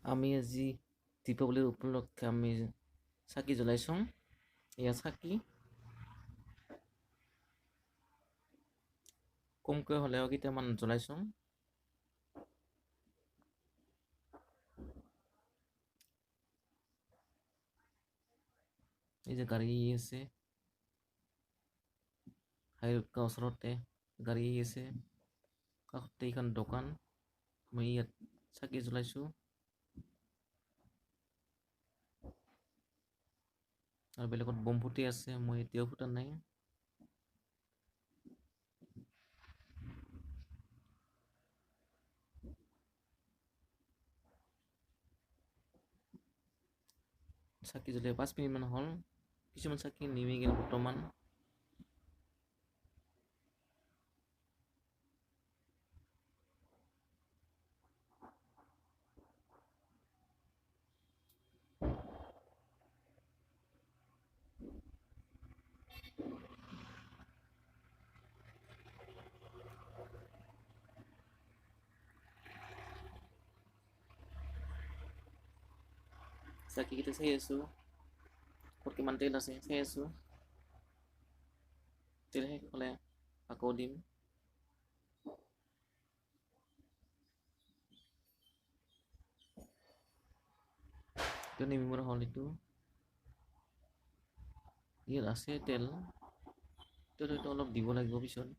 আমি আজি দীপাৱলীৰ উপলক্ষে আমি চাকি জ্বলাইছোঁ। এয়া চাকি কমকৈ হ'লেও কেইটামান জ্বলাইছোঁ। এই যে গাড়ী আছে হাইৰোড ওচৰতে, গাড়ী আছে কাষতে এইখন দোকান। মই ইয়াত চাকি জ্বলাইছোঁ আৰু বেলেগত বম ফুটি আছে, মই এতিয়াও ফুটা নাই। চাকি জ্বলাই 5 মিনিটমান হ'ল, কিছুমান চাকি নিমি গ'ল বৰ্তমান। চাকিকেইটা চাই আছোঁ, ক'ত কিমান তেল আছে চাই আছোঁ। তেল শেষ হ'লে আকৌ দিম। এইটো নিমিবৰ হ'ল, এইটো ইয়াত আছে তেল, তেল হয়তো অলপ দিব লাগিব পিছত।